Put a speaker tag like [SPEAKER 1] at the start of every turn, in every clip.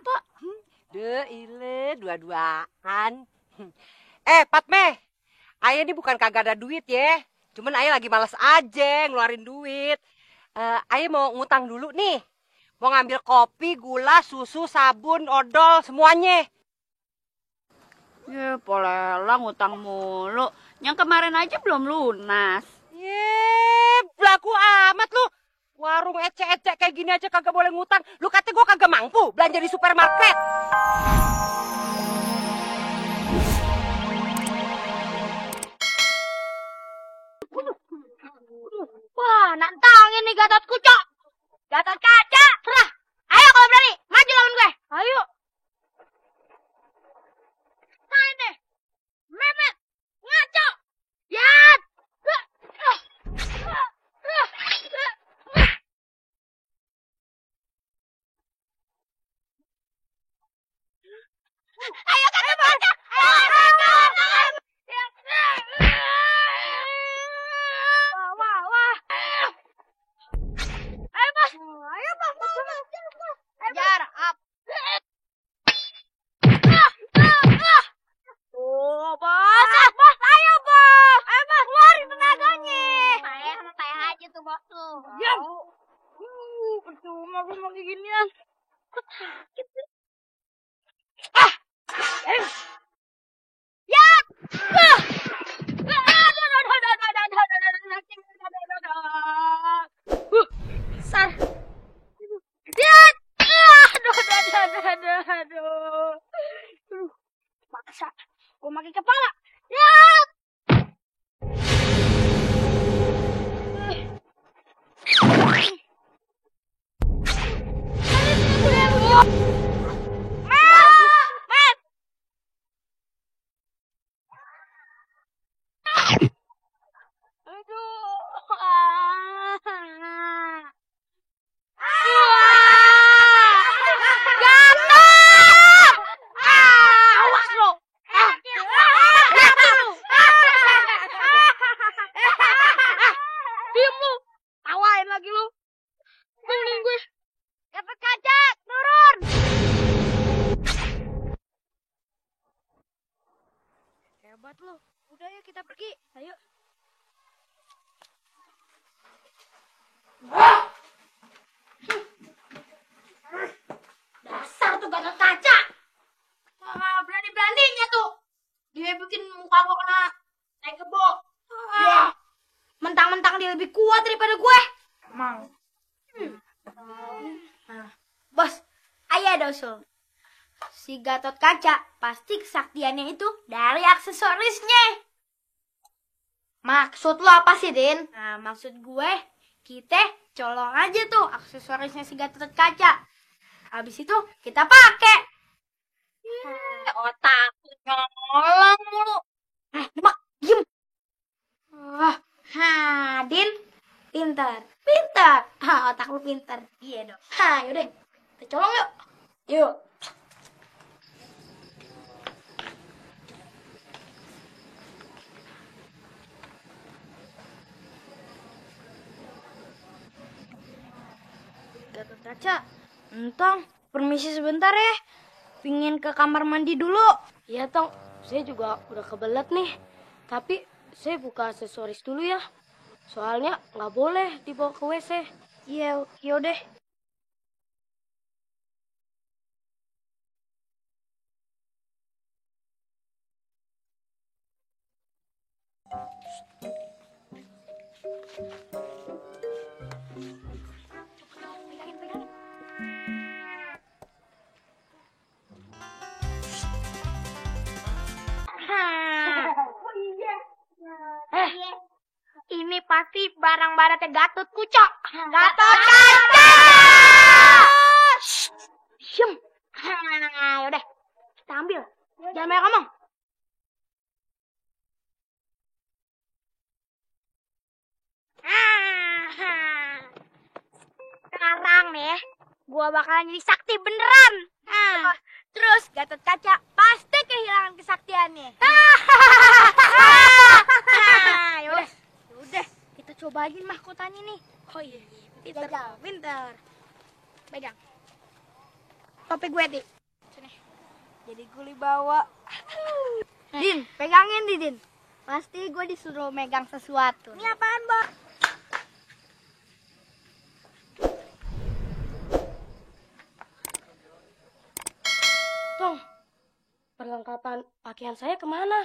[SPEAKER 1] Pak?
[SPEAKER 2] Ile dua-duaan. Patme, ayah ini bukan kagak ada duit ya. Cuman ayah lagi males aja ngeluarin duit. Ayah mau ngutang dulu nih. Mau ngambil kopi, gula, susu, sabun, odol, semuanya.
[SPEAKER 1] Ya, polela ngutang mulu. Yang kemarin aja belum lunas.
[SPEAKER 2] Belagu amat lu. Warung ecek-ecek kayak gini aja kagak boleh ngutang. Lu kata gue kagak mampu belanja di supermarket.
[SPEAKER 3] Wah, nantangin nih Gatot Kucok. Gatot Kaca, serah. Ayo kalau berani, maju lawan gue. Ayo. Nah ini, Mehmet, ngaco. Yat. Ayo Gatot Kaca. Wah. Ayo bos. Jar up. Oh bos. Bos, ayo bos. Ayo bos, keluarin tenaganya. Saya santai aja tuh bos tuh. Diam.
[SPEAKER 1] Percuma gue mau kayak ginian.
[SPEAKER 3] Ya. Sar. Lihat. Aduh. Maksa. Gue makin kepala. Lihat. Hebat lo. Udah ya kita pergi. Ayo. Dasar tuh Gatot Kaca. Berani-beraninya tuh. Dia bikin muka gua kena naik kebo. Mentang-mentang dia lebih kuat daripada gue. Emang. Bos, ayo ada usul. Si Gatot Kaca pasti kesaktiannya itu dari aksesorisnya. Maksud lo apa sih, Din? Nah, maksud gue, kita colong aja tuh aksesorisnya si Gatot Kaca. Habis itu kita pakai. Otak nyolong mulu. Demak, diem. Din, pintar. Otak lu pintar. Iya dong. Yaudah, kita colong yuk. Yuk. Gatot Kaca, Entong, permisi sebentar ya. Pingin ke kamar mandi dulu.
[SPEAKER 4] Iya, Tong. Saya juga udah kebelet nih. Tapi saya buka aksesoris dulu ya. Soalnya nggak boleh dibawa ke WC.
[SPEAKER 3] Iya, yaudah. Ini pasti barang-barangnya Gatot Kucok. Gatot Kaca! Syem. Yaudah, kita ambil. Jangan banyak ngomong. Sekarang nih, gua bakalan jadi sakti beneran. Terus Gatot Kaca pasti kehilangan kesaktiannya. Yaudah, kita cobain mahkotanya nih. Oh iya, pintar. Pegang. topi gue, Di. Sini. Jadi guli bawa. Din, pegangin, Din. Pasti gue disuruh megang sesuatu. Ini apaan, Bo?
[SPEAKER 4] Dong, perlengkapan pakaian saya kemana?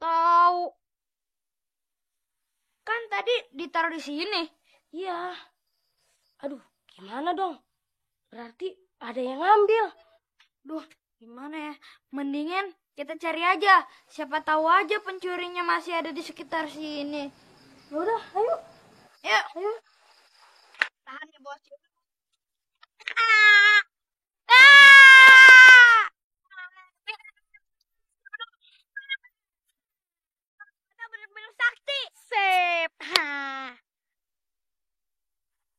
[SPEAKER 3] Tahu. Kan tadi ditaruh di sini.
[SPEAKER 4] Iya. Aduh, gimana dong? Berarti ada yang ngambil.
[SPEAKER 3] Duh, gimana ya? Mendingan kita cari aja. Siapa tahu aja pencurinya masih ada di sekitar sini.
[SPEAKER 4] Yaudah, ayo.
[SPEAKER 3] Yuk.
[SPEAKER 4] Ayo.
[SPEAKER 3] Tahan ya, Bos. Kita bener-bener sakti. Sip.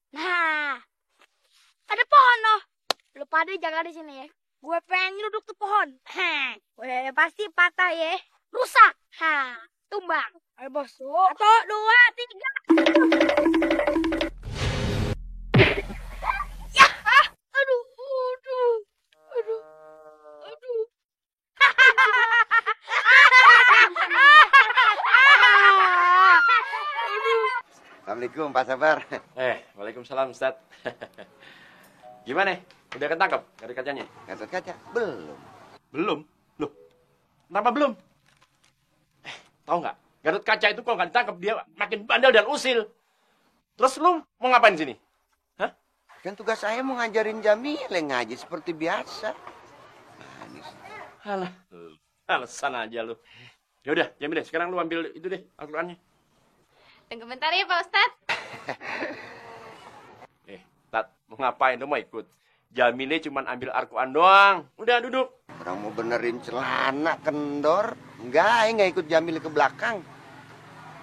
[SPEAKER 3] Nah, ada pohon loh. Lu pada jaga di sini ya. Gue pengen duduk tuh pohon. Gue pasti patah ya. Rusak. Tumbang. Ayo bos. 1, 2, 3. Ya. Aduh.
[SPEAKER 5] Assalamualaikum Pak Sabar.
[SPEAKER 6] Waalaikumsalam Ustaz. Gimana? Udah ketangkep dari kacanya?
[SPEAKER 5] Gatot kaca? Belum.
[SPEAKER 6] Belum? Loh, kenapa belum? Tahu nggak? Gatot kaca itu kalau nggak ditangkep dia makin bandel dan usil. Terus lu mau ngapain di sini? Hah?
[SPEAKER 5] Kan tugas saya mau ngajarin Jamil yang ngaji seperti biasa. Manis.
[SPEAKER 6] Alah, alasan aja lu. Ya udah, Jamil deh. Sekarang lu ambil itu deh Al-Qur'annya.
[SPEAKER 7] Tunggu bentar ya Pak Ustadz.
[SPEAKER 6] Tat, mau ngapain? Lu mau ikut? Jamilnya cuma ambil Al-Qur'an doang. Udah, duduk.
[SPEAKER 5] Orang mau benerin celana kendor. Enggak, nggak ikut Jamil ke belakang.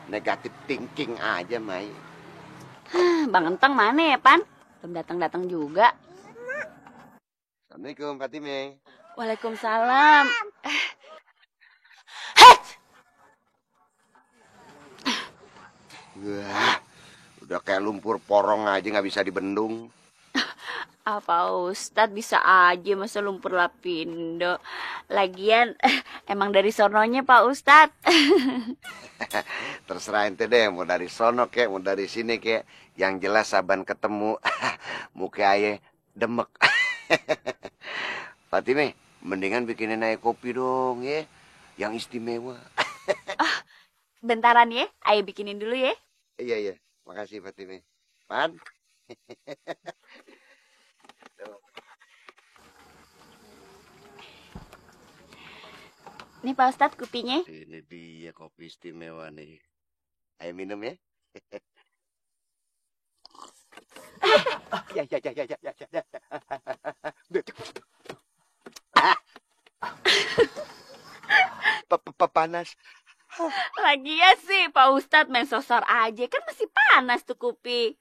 [SPEAKER 5] Negatif thinking aja, Mai.
[SPEAKER 1] Bang Enteng mana ya, Pan? Belum datang-datang juga.
[SPEAKER 5] Assalamualaikum, Fatime.
[SPEAKER 1] Waalaikumsalam.
[SPEAKER 5] Wah, udah kayak lumpur porong aja nggak bisa dibendung.
[SPEAKER 1] Apa Ustadz bisa aja masa lumpur lapindo. Lagian emang dari sononya Pak Ustadz.
[SPEAKER 5] Terserah ente deh, mau dari sono kek, mau dari sini kek. Yang jelas saban ketemu, muka aye demek. Fatime, mendingan bikinin aye kopi dong ya, yang istimewa.
[SPEAKER 1] Bentaran ya, ayo bikinin dulu ya.
[SPEAKER 5] Iya, makasih Fatime. Pan.
[SPEAKER 1] Nih Pak Ustadz kopinya.
[SPEAKER 5] Ini dia kopi istimewa nih. Ayo minum ya. Ya. Panas.
[SPEAKER 1] Lagian sih Pak Ustadz main sosor aja. Kan masih panas tuh kopi.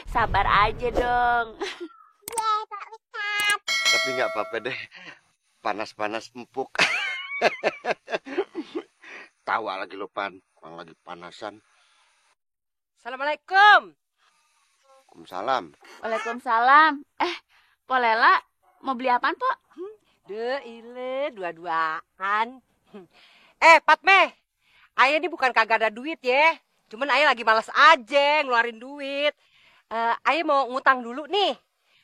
[SPEAKER 1] Sabar aja dong.
[SPEAKER 5] Tapi nggak apa-apa deh. Panas-panas empuk. Tawa lagi lo Pan. Orang lagi panasan.
[SPEAKER 2] Assalamualaikum.
[SPEAKER 5] Waalaikumsalam.
[SPEAKER 1] Waalaikumsalam. Polela mau beli apaan, Pak?
[SPEAKER 2] Ile dua-duaan. Patme. Ayah ini bukan kagak ada duit ya. Cuman ayah lagi males aja ngeluarin duit. Ayah mau ngutang dulu nih.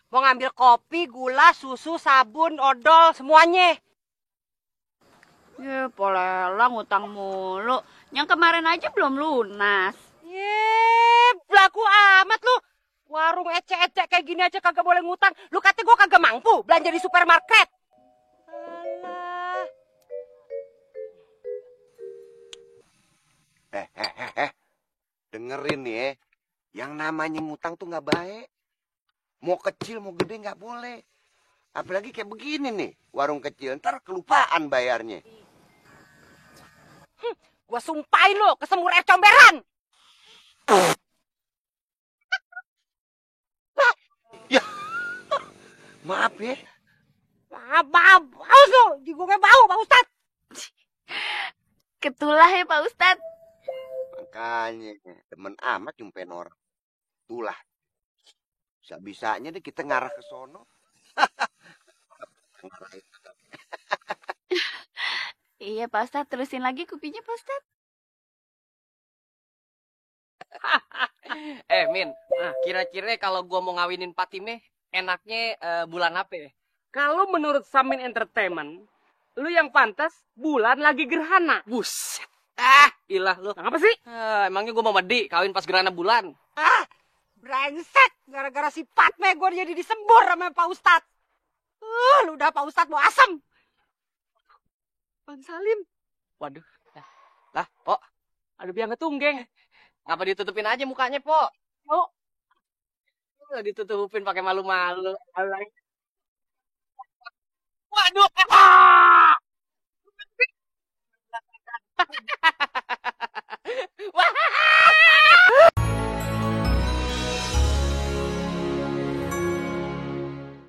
[SPEAKER 2] Mau ngambil kopi, gula, susu, sabun, odol, semuanya.
[SPEAKER 1] Ya, Polela ngutang mulu. Yang kemarin aja belum lunas.
[SPEAKER 2] Belagu amat lu. Warung ecek-ecek kayak gini aja kagak boleh ngutang. Lu kata gue kagak mampu belanja di supermarket. Alah.
[SPEAKER 5] Dengerin nih ya. Yang namanya ngutang tuh nggak baik. Mau kecil mau gede nggak boleh. Apalagi kayak begini nih. Warung kecil ntar kelupaan bayarnya.
[SPEAKER 2] Gua sumpahin lu ke semur comberan.
[SPEAKER 5] Ya. Maaf ya.
[SPEAKER 2] Maaf. Haus lu. Di gue bau Pak Ustadz.
[SPEAKER 1] Ketulah ya Pak Ustadz.
[SPEAKER 5] Makanya temen amat nyumpen orang. Itulah. Bisa-bisanya deh kita ngarah ke sono. Marahin.
[SPEAKER 1] Iya Pak Ustadz, terusin lagi kopinya Pak Ustadz.
[SPEAKER 2] Min, kira-kira kalau gua mau ngawinin Patime, enaknya bulan apa ya?
[SPEAKER 8] Kalau menurut Samin Entertainment, lu yang pantas bulan lagi gerhana.
[SPEAKER 2] Buset. Ilah lu.
[SPEAKER 8] Apa sih?
[SPEAKER 2] Emangnya gua mau medi kawin pas gerhana bulan? Brengsek, gara-gara si Patme gua jadi disembur sama Pak Ustadz. Lu udah Pak Ustadz mau asam.
[SPEAKER 8] Bang Salim.
[SPEAKER 2] Waduh. Lah, Pok.
[SPEAKER 8] Aduh biang ketunggeng.
[SPEAKER 2] Ngapa ditutupin aja mukanya, Pok?
[SPEAKER 8] Oh.
[SPEAKER 2] Lah ditutupin pakai malu-malu.
[SPEAKER 8] Waduh.